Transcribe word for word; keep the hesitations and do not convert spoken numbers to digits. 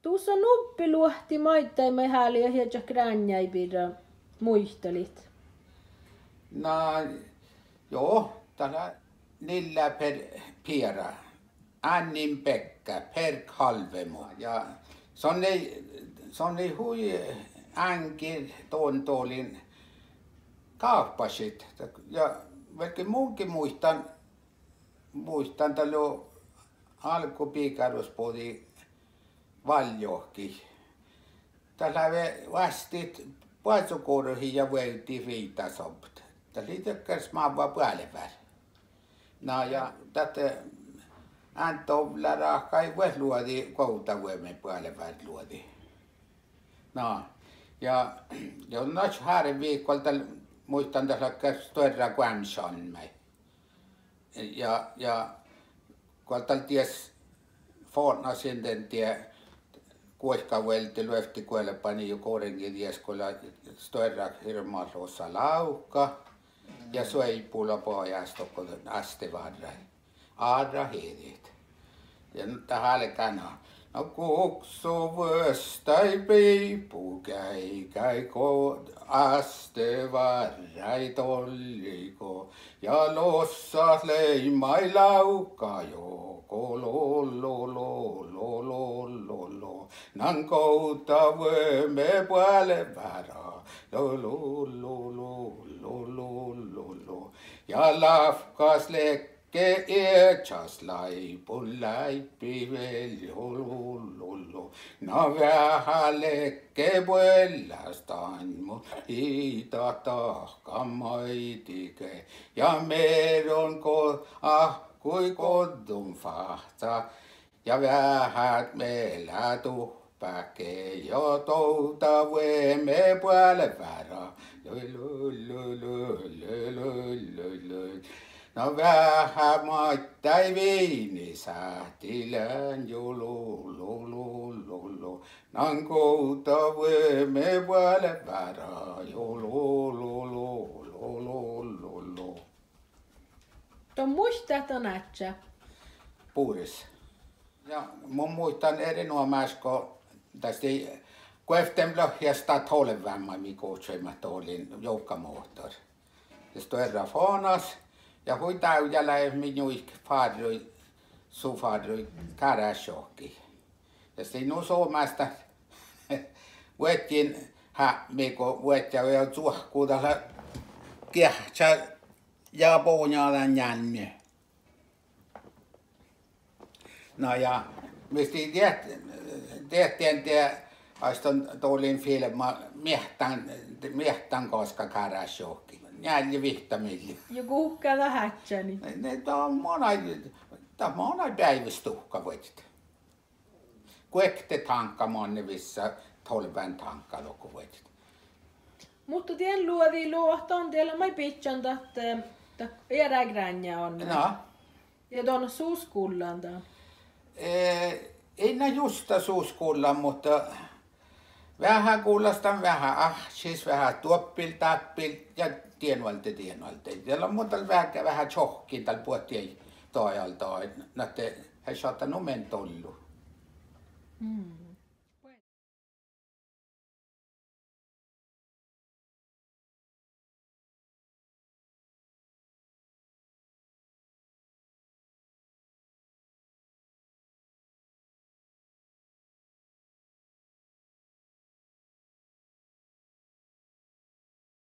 Dušše nubbi luohti maiddái maid háliidat iežat gránjái birra muitalit? Na, jo, dat lea nille per piera. Ánnin beakkát, per kalvemo. Ja son lei, son lei hui áŋgir don doalin gávppašit. Ja velge munge muittán, muittán dalle álggu bigáruš bođii Válljohkii. Dat lávii oastit boazogoruhit ja vuovdit viidásobut. Dat lei dakkár smávva buolvár. Na ja dat, eh, ean dovllára ahkai vuos luođi, govdavuomen buolvár luođi. Na ja, ja na hárvii go dal, muittán dat lea dakkár stuorra goammesálmmái. Ja, ja go dal dies fodnasiin dan die guoikavuolde luovtti guolbániid ja goarnge dies go lea stuorra hirbmat luossa lávka ja suoibula bajás dohko ástevárrái. Árra hiđet. Ja dat álgá na. Na gukso vuostái biibu geaigái go ástevárrái doalligo. Ja lossat leimai lávka jogo lo lo lo lo lo lo lo. Nan govdavuome buolvára lo lo lo lo lo lo lo lo. Ja lávkkas ledje iežas láibun láibbi vel jo lo lo lo. Na veahá ledje buollástainmu iđat dahkan maidege. Ja meron go áhkui goddon fáhcca. Ja veahá mielá duhpáhkii ja dovdavuome buolvára. Lu lu lu lu lu lu lu lu. Na veahá maiddái viini sáhtii lean jo lo lo lo lo lo. Nan govdavuome buolvára jo lo lo lo lo lo lo lo. Don muittát dan ádjá? Bures. Ja mun muittán erenoamáš go das lei guovttenblohjas dat tolvván maid mii guhčaimet doalin jovgga mohtor. Ja stuorra fanas ja hui dávjá lávejit mii njuiket fárrui, su fárrui Kárášjohkii. Ja sii nu somás dat vuodjin hábmi go vuodjá ja cuohkku dat lea geahččá ja bonjá dan njálmmi. Na ja mis lei diet, diet dien die, aistan doalin filbma miehtán, miehtán gaskka Kárášjohkii. Njeallje vihtta miilli. Ja guhká dat ádjánii? Ne, ne, dat manai, dat manai beaivvi stuhka vuodjit. Guokte táŋka manne vissa, tolvván táŋka dohko vuodjit. Muhto dien luođi lohkat dan diela maid bidjan dat, eh, dat eará gránjá oaidná. Na. Ja don su skuvllan dan? Eh, ii na justa su skuvllan, muhto veahá gullastan, veahá áhčis, veahá doappiid dáppiid ja dien vuolde, dien vuolde. Ja lea mun dal veahá, veahá čohkkin dal buot dien dajal dan, na ahte ii šatta nu men dollu. Mm.